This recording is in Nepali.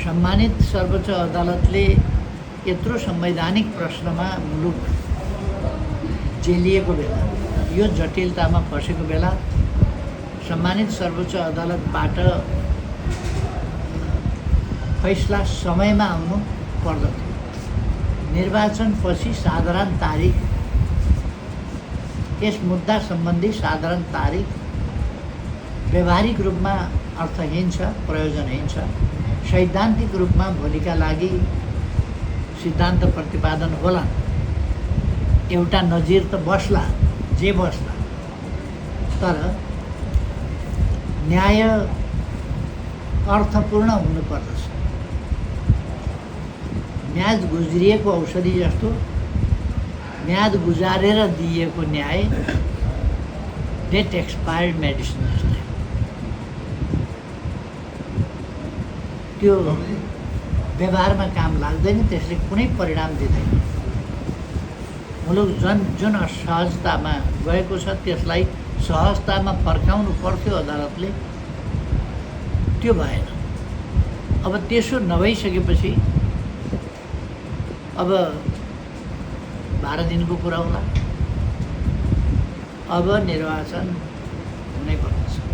सम्मानित सर्वोच्च अदालतले यत्रो संवैधानिक प्रश्नमा मुलुक जेलिएको बेला, यो जटिलतामा फसेको बेला सम्मानित सर्वोच्च अदालतबाट फैसला समयमा आउनु पर्दथ्यो। निर्वाचनपछि साधारण तारिख, यस मुद्दा सम्बन्धी साधारण तारिख व्यावहारिक रूपमा अर्थहीन छ, प्रयोजनहीन छ। सैद्धान्तिक रूपमा भोलिका लागि सिद्धान्त प्रतिपादन होला, एउटा नजिर त बस्ला, जे बस्ला, तर न्याय अर्थपूर्ण हुनुपर्दछ। म्याद गुज्रिएको औषधि जस्तो म्याद गुजारेर दिइएको न्याय डेट एक्सपायर्ड मेडिसिन जस्तो त्यो व्यवहारमा काम लाग्दैन, त्यसले कुनै परिणाम दिँदैन। मुलुक जुन असहजतामा गएको छ त्यसलाई सहजतामा फर्काउनु पर्थ्यो अदालतले, त्यो भएन। अब त्यसो नभइसकेपछि अब 12 दिनको कुरा होला, अब निर्वाचन हुनै पर्दछ।